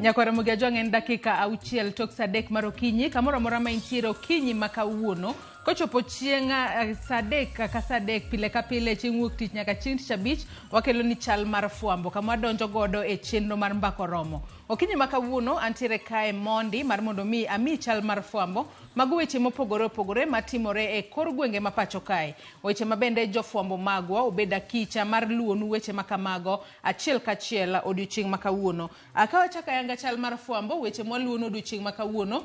Nyakwar Ramogi Ajwang' en dakika auchiel tok saa adek mar okinyi kamoro amora ma intiere okinyi ma kawuono kochopo chieng' saa adek ka saa adek pile ka pile chieng' wuok tich nyaka chieng' tich abich wakelo ni chal mar fwambo kama wadonjo godo e chenro mar mbaka oromo. Okinyi ma kawuono antiere kae mondi mar mondo mi ami chal mar fwambo mago weche mopogore opogore matimore e kor gwenge ma pacho kae. Weche ma bende jofwambo magwa obedo akicha mar luwonu weche ma kamago achiel kachiel odiochieng' ma kawuono. Ka wachako ayanga chal mar fwambo weche mwaluwonu odiochieng' ma kawuono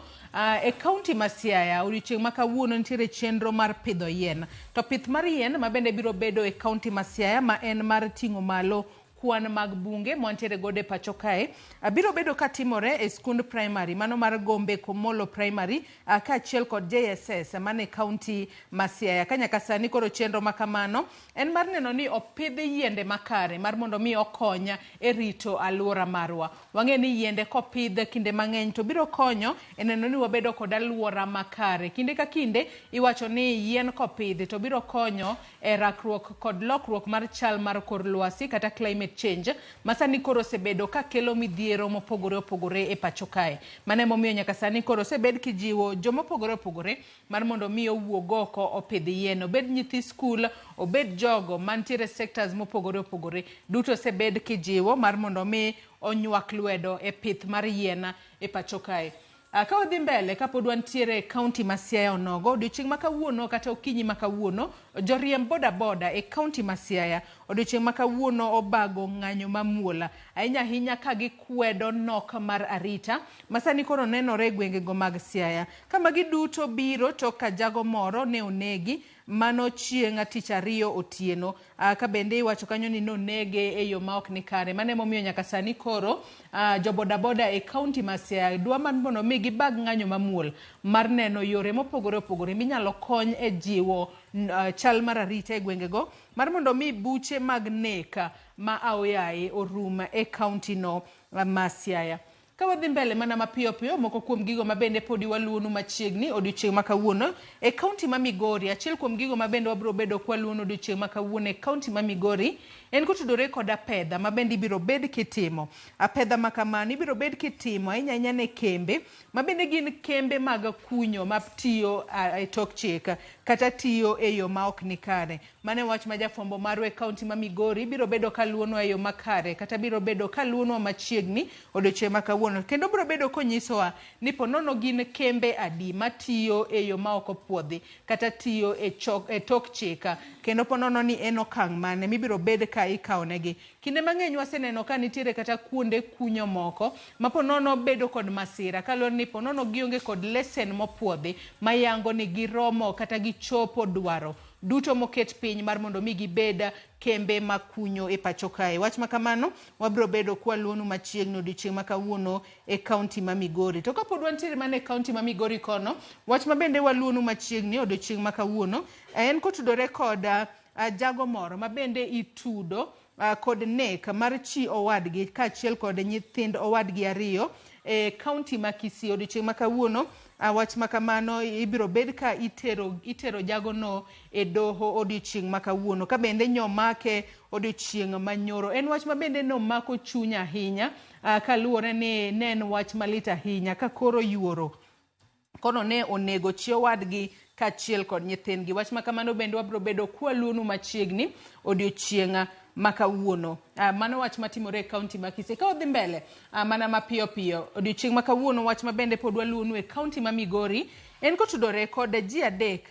e kaunti ma Siaya odiochieng' ma kawuono nitiere chenro mar pidho yien. To pith mar yien ma bende biro bedo e kaunti ma Siaya ma en mar ting'o malo kwan mag bunge mwantiere godo e pacho kae biro bedo katimore e skund primary mano mar Gombe Komolo Primary kaachiel kod JSS mane kaunti ma Siaya. Ka nyaka sani koro chenro ma kamano en mar neno ni opidh yiende makare mar mondo mi okony e rito alwora marwa. Wang'e ni yiende kopidh kinde mang'eny to biro konyo e neno ni wabedo kod alwora makare. Kinde ka kinde iwacho ni yien kopidhi to biro konyo e rakruok kod lokruok mar chal mar kor lwasi kata climate change ma sani koro osebedo ka kelo midhiero mopogore opogore e pacho kae. Mano emomiyo nyaka sani koro osebed kijiwo jomopogore opogore mar mondo mi owuog oko opidh yien, obed nyithi skul, obed jogo mantiere sectors mopogore opogore, duto osebed kijiwo mar mondo mi onywak lwedo e pith mar yien e pacho kae. Ka wadhi mbele kapod wantiere e kaunti ma Siaya onogo, odiochieng' ma kawuono kata okinyi ma kawuono, joriemb boda boda e kaunti ma Siaya odiochieng' ma kawuono obago ng'anyo mamuol ahinya ahinya ka gikwedo nok mar arita ma sani koro nenore e gwengego mag Siaya. Ka magi duto biro tok ka jago moro ne onegi mano chieng' tich ariyo otieno. Ka bende iwacho kanyo ni nonege e yo ma ok ni kare. Mano emomiyo nyaka sani koro jo bodaboda e kaunti ma Siaya dwa mar mondo mi gibag ng'anyo mamuol mar neno yore mopogore opogore minyalo kony e jiwo chal mar arita e gwengego mar mondo mi buche mag nek ma aoyaye orum e kaunti no ma Siaya. Ka wadhi mbele mana mapiyo piyo, moko kuom gigo ma bende podi waluwonu machiegni odiochieng' ma kawuono e kaunti ma Migori. Achiel kuom gigo ma bende wabiro bedo kwaluwonu odiochieng' ma kawuono e kaunti ma Migori en kotudore kod apedha ma bende ibiro bed kitimo. Apedha ma kamano ibiro bed kitimo ahinya ahinya ne kembe ma bende gin kembe mag kunyo ma tiyo e tok chik kata tiyo e yo ma ok nikare. Mano e wach ma jafwambo marwa e kaunti ma Migori biro bedo ka luwonwa e yo makare kata biro bedo ka luwonwa machiegni odiochieng' ma kawuono. Kendo biro bedo konyisowa ni po nono gin kembe adi matiyo e yo ma ok opuodhi kata tiyo e, chok, e tok chik kendo po nono ni en okang' mane mibiro bed ka ikawonegi. Kinde mang'eny waseneno ka nitiere kata kuonde kunyo moko ma po nono bedo kod masira kaluwore ni po nono gionge kod lesen mopuodhi mayango ni giromo kata gichopo dwaro duto moket piny mar mondo mi gibed kembe makunyo e pacho kae. Wach ma kamano wabiro bedo kwaluonu machiegni odiochieng' ma kawuono e kaunti ma Migori. To kapod wantiere mana e kaunti ma Migori kono, wach ma bende waluonu machiegni odiochieng' ma kawuono en kotudore kod jago moro ma bende itudo kod nek mar chi owadgi kaachiel kod nyithind owadgi ariyo e kaunti ma Kisii. Odiochieng' ma kawuono wach ma kamano ibiro bed ka itero, itero jagono e doho odiochieng' ma kawuono ka bende nyomake odiochieng' ma nyoro. En wach ma bende nomako chuny ahinya kaluwore ni ne en wach malit ahinya ka koro yuoro kono ne onego chi owadgi kaachiel kod nyithindgi. Wach ma kamano bende wabiro bedo kwaluonu machiegni odiochieng' ma kawuono. Mano wach matimore e kaunti ma Kisii. Ka wadhi mbele mana mapiyo piyo odiochieng' ma kawuono wach ma bende pod waluonu e kaunti ma Migori en kotudore kod ji adek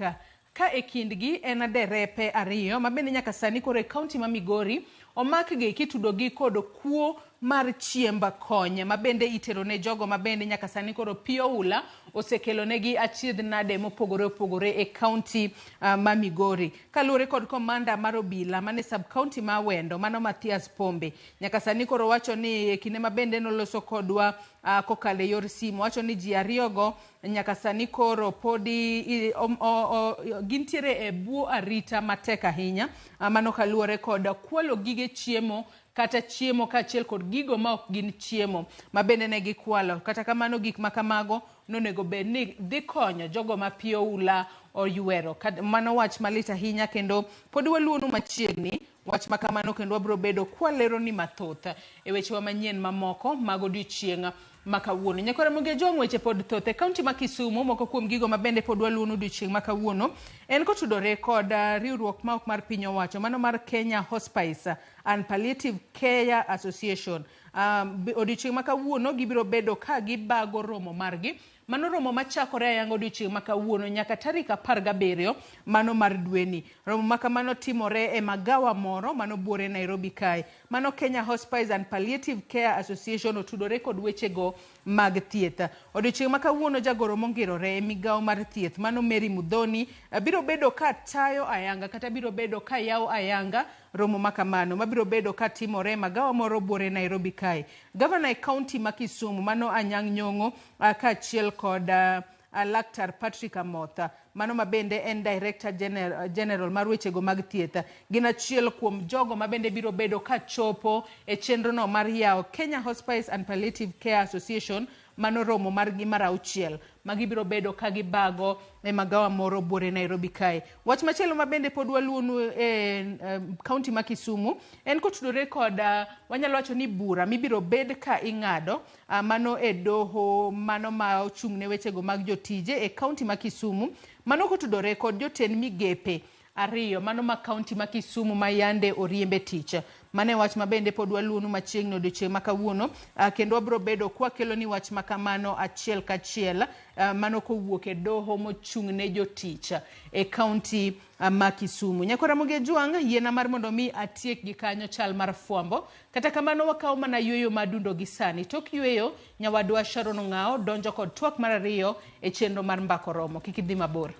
ka e kindgi en derepe ariyo ma bende nyaka sani koro e kaunti ma Migori omakgi kitudogi kod kuo mar chiemb kony ma bende itero ne jogo ma bende nyaka sani koro pi oula osekelo negi achiedh nade mopogore opogore e kaunti ma Migori. Kaluwore kod komanda mar obila mane sub kaunti ma Awendo mano Mathias Pombe nyaka sani koro wacho ni e kinde ma bende noloso kodwa kokalo e yor simu wacho ni ji ariyogo nyaka sani koro podi gintiere e bwo arita matek ahinya mano kaluwore kod kwalo gige chiemo kata chiemo kaachiel kod gigo ma ok gin chiemo ma bende ne gikwalo. Kata kamano gik ma kamago nonego bed ni dhi konyo jogo ma pi oula oywero. Mano wach malit ahinya kendo pod waluonu machiegni wach ma kamano kendo wabiro bedo kwaleroni mathoth e wechewa manyien mamoko mag odiochieng' ma kawuono. Nyakwa Ramogi Ajwang' weche pod thoth e kaunti ma Kisumu. Moko kuom gigo ma bende pod waluonu odiochieng' ma kawuono en kotudore kod riwruok ma ok mar piny owacho mano mar Kenya Hospice and Palliative Care Association. Odiochieng' ma kawuono gibiro bedo ka gibago romo margi. Mano romo machakore ayanga odiochieng' ma kawuono nyaka tarik 17 mano mar dweni. Romo ma kamano timore e magawa moro mano buore Nairobi kae. Mano Kenya Hospice and Palliative Care Association otudore kod wechego mag thieth. Odiochieng' ma kawuono jagoro mongirore e migawo mar thieth mano Mary Muthoni biro bedo ka tayo ayanga kata biro bedo ka yawo ayanga romo ma kamano mabiro bedo ka timore e magawa moro buore Nairobi kae. Gavana e kaunti ma Kisumu mano Anyang' Nyong'o kaachiel kod Laktar Patrick Amotha mano ma bende en Director General mar wechego mag thieth gin achiel kuom jogo ma bende biro bedo ka chopo e chenro no mar yawo Kenya Hospice and Palliative Care Association mano romo margi mar auchiel ma gibiro bedo ka gibago e magawa moro buore Nairobi kae. Wach machielo ma bende pod waluonu e kaunti ma Kisumu en kotudore kod wanyalo wacho ni bura mibiro bed ka ing'ado mano e doho mano ma ochung' ne wechego mag jotije e kaunti ma Kisumu mano kotudore kod jotend migepe ariyo mano ma kaunti ma Kisumu ma yande oriembe tich. Mano e wach ma bende pod waluonu machiegni odiochieng' ma kawuono kendo wabiro bedo kwakelo ni wach ma kamano achiel kachiel mano kowuok e doho mochung' ne jotich e kaunti ma Kisumu. Nyakwa Ramogi Ajwang', yiena mar mondo mi atiek gi kanyo chal mar fwambo. Kata kamano wakawo mana yueyo ma dundo gi sani. Tok yueyo, nyawadwa Sharon Ong'ao donjo kod twak mar ariyo e chenro mar Mbako Romo. Kik idhi mabor.